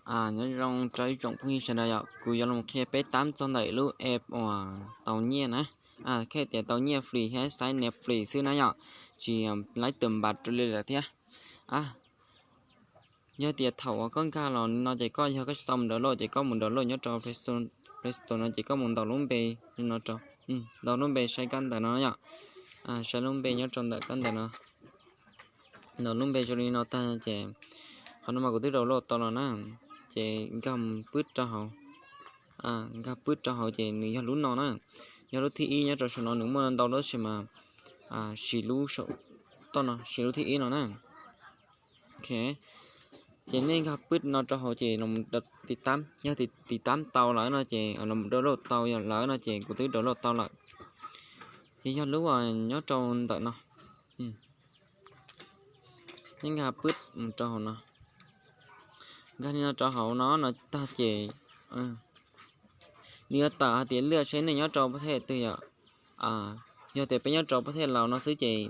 Nyob zoo rau ib tsoom phooj ywg sawv daws yom, kuv yuav los qhia peb tab txog ntawm lub app uas tau nyiaj na, thiab tias tau nyiaj free thiab xaiv nyiaj free xwb na yom, tsis laib tus npas rau li lawm thiab. Yog tias thaum uas koj nkag los no ces koj yog koj tsis tau mus download ces koj mus download nyob rau Play Store no ces koj mus ntaus lub npe no rau, ntaus lub npe saib kab ntawm no yom, saib lub npe nyob rau ntawm kab ntawm no. Ntaus lub npe zoo li no tag ces qhov no mas kuv twb download tau los na, ces nkag pwb rau hauv, nkag pwb rau hauv ces nws yog lub no na, yog lub thib ib nyob rau saum no, nws muaj ntau lub tab sis mas siv lub saum toj no, siv lub thib ib no na. Ces nej nkag pwb no rau hauv ces los mus tiv tab, yog tiv tab tau lawm no ces los mus download tau lawm no ces kuv twb download tau lawm. Ces yog lub uas nyob rau ntawm no, nej nkag pwb mus rau hauv no, nkag li no rau hauv no no tag ces nws yuav tawm hais tias lwaj seb nej nyob rau pab thej twg yom. Yog tias peb nyob rau pab thej Laus no xwb ces,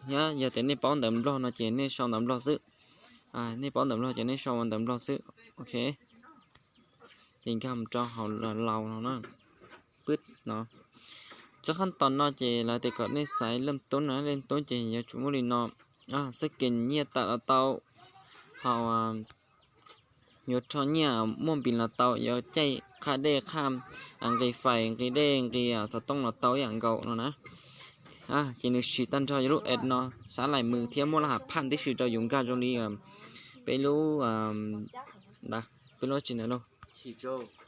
thiab yog tias nej paub ntawv Nplog no ces nej sau ntawv Nplog xwb. Nej paub ntawv Nplog ces nej sau ntawv Nplog xwb. Ok, ces nkag mus rau hauv Laus no na, pwb no. Txoj qab tos no ces lawv tias kom nej xaiv lej tub no, lej tub ces yuav tsum muaj li no, xab kes nyiaj tawm los tau, hos yuav rho nyiaj muaj npis los tau, yuav caij qha dej qha, nqis fais nqis dej nqis xov tooj los tau ib yam nkaus no na. Ces nws siv tag nrho yog lub app no, xav lais mws thiab muaj laj has phaj tib si rau yus nkag zoo li peb lub, peb lub tsis ntawd lauj,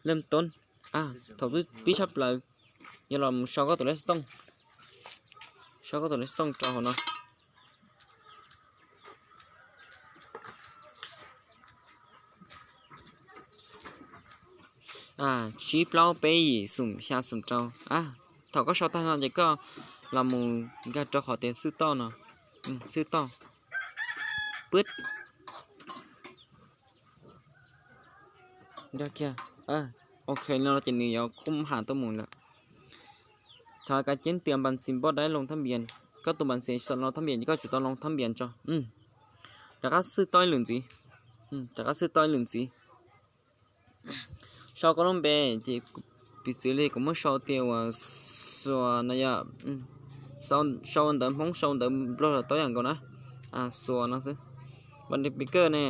lej tub. Thaum twb pib tshaj plaws, yog los mus sau koj tus lej xov tooj, sau koj tus lej xov tooj rau hauv no. Tsib plaub peb yim xoom xya xoom rau. Thaum koj sau tag no ces koj los mus nkag rau qhov tias xwb toj no, xwb toj, pwb. Nkag kiag. Ok, no ces nws yuav khum has tuaj mus lawm. Thov cài chép tias npas xis npoj dai loo thab npias. Koj tus npas xis tsis tau loo thab npias ces koj tsum tau loo thab npias tso. Rov qab xwb toj ib lwm ntxiv. Rov qab xwb toj ib lwm ntxiv. Sau koj lub npe ces piv txwv li kuv muab sau tias uas Xuas no yom. Sau ntawv Hmoob sau ntawv Nplog los tau ib yam nkaus na. Xuas no xwb. Vas li pis kawj ne,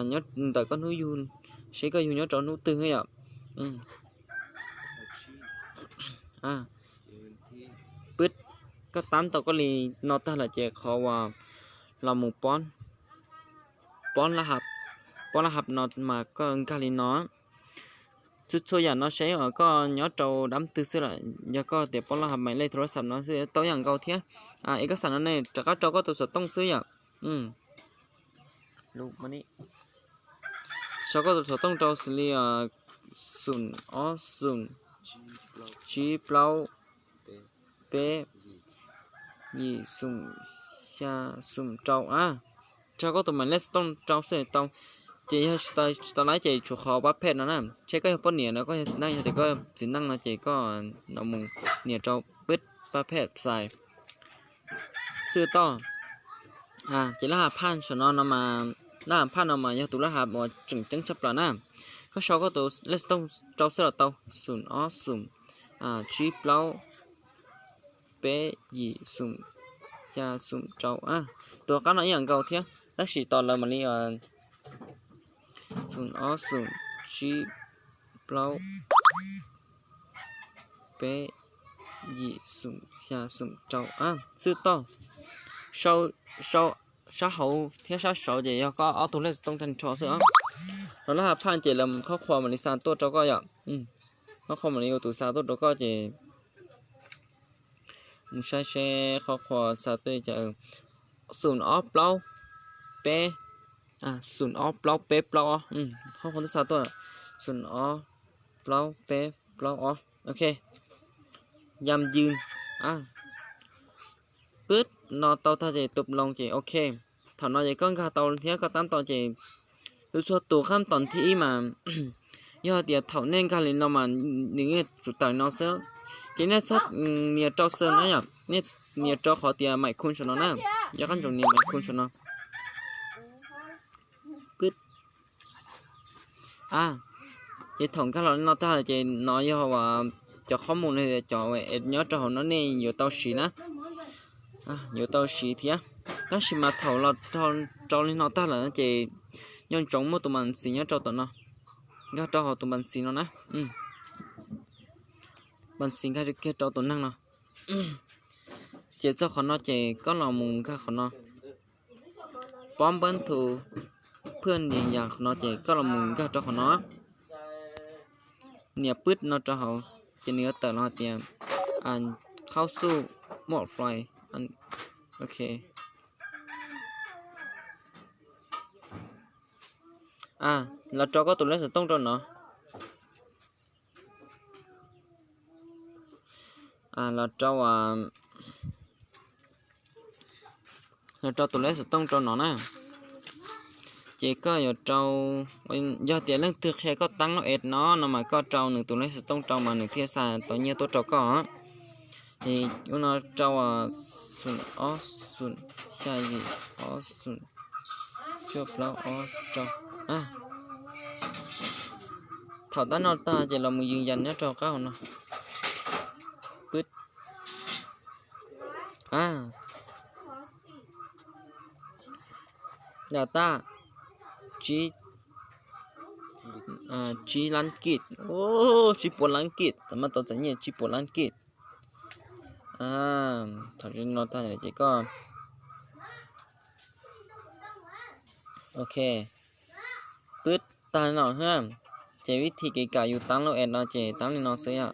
nyob ntawm koj hnub yug, seb koj yug nyob rau hnub twg yom. Pwb, koj tab tau koj li no tag lawm ces qhov uas los mus pob, pob laj hab no mas koj nkag li no. Txhua txhua yam no seb uas koj nyob rau dab twg xwb lawm, yog koj tias pob laj hab mais lej thoo laj xam no xwb tau ib yam nkaus thiab. Es koj xam no ne, rov qab rau koj tus xov tooj xwb yom. Sau koj tus xov tooj rau xws li xoom ob xoom tsib plaub peb yim xoom xya xoom rau. Rau koj tus mais lej xov tooj rau xwb tau. Ces yog tsis tau laib ces tshuav qhov pab phej no na. Seb koj yog poj niam no, koj yog txiv neej, yog tias koj txiv neej no ces koj los mus nias rau pwb pab phej xais xwb tau. Ces laj has phaj saum no no mas, laj has phaj no mas yog tus laj has uas tseem ceeb tshaj plaws na. Koj sau koj tus lej xov tooj rau xwb los tau, xoom ob xoom tsib plaub peb yim xoom xya xoom rau. Tus qab no ib yam nkaus thiab tab sis tos lawv mam li, xoom ob xoom tsib plaub peb yim xoom xya xoom rau xwb tau. Sab hauv thiab sab saud ces yog koj ob tug lej xov tooj tag nrho xwb. Los laj has phaj ces lawv qhov qhua mam li xa tuaj rau koj yom. Qhov qhua mam li ua tus xa tuaj rau koj ces mus saib seb qhov qhua xa tuaj cas. Xoom ob plaub peb, xoom ob plaub peb plaub ob, qhov qhua twb xa tuaj, xoom ob plaub peb plaub ob. Ok, yam yws, pwb no tau tag ces tus loo ces ok. Thaum no ces koj nkag tau thiab koj tab tau ces lub txhua tus qab tos thib ib mas yog hais tias thaum nej nkag li no mas nws yeej tsum tawm no xwb. Ces nej txhob nias rau xwb na yom, nej nias rau qhov tias mais khu saum no na, yog qab ntsoov nias mais khu saum no. Pwb, A, ces thaum nkag los li no tag ces no yog cov qhob mus no, cov nyob rau hauv no nej yuav tau siv na, yuav tau siv thiab. Tab sis mas thaum los rau li no tag lawm ces nco ntsoov muaj tus npas xis nyob rau tom no, nkag rau hauv tus npas xis no na. Npas xis nkag kiag rau tus neeg no. Ces txog qhov no ces koj los mus nkag qhov no, pov npawb tus phwj nis yas qhov no ces koj los mus nkag rau qhov no, nias pwb no rau hauv ces nws yuav tawm los hais tias qhau xuj muaj fly. Ok, los rau koj tus lej xov tooj rau no. Los rau, los rau tus lej xov tooj rau no na. Ces koj yuav rau, yog tias leej twg qhia koj tab lub app no no mas koj rau nws tus lej xov tooj rau mas nws thiaj xa tau nyiaj tuaj rau koj. Ces ua no rau xoom ob xoom xya yim ob xoom cuaj plaub ob rau. Thaum tab no tag ces los mus yws yas nyob rau qab hauv no. Pwb. Yog tag, tsib, tsib lab kij, tsib puas lab kij, tau mas tau txais nyiaj tsib puas lab kij. Thaum no tag ces koj, ok, pwb tag no na. Ces vib thi kev kam yus tab lub app no ces tab li no xwb yom.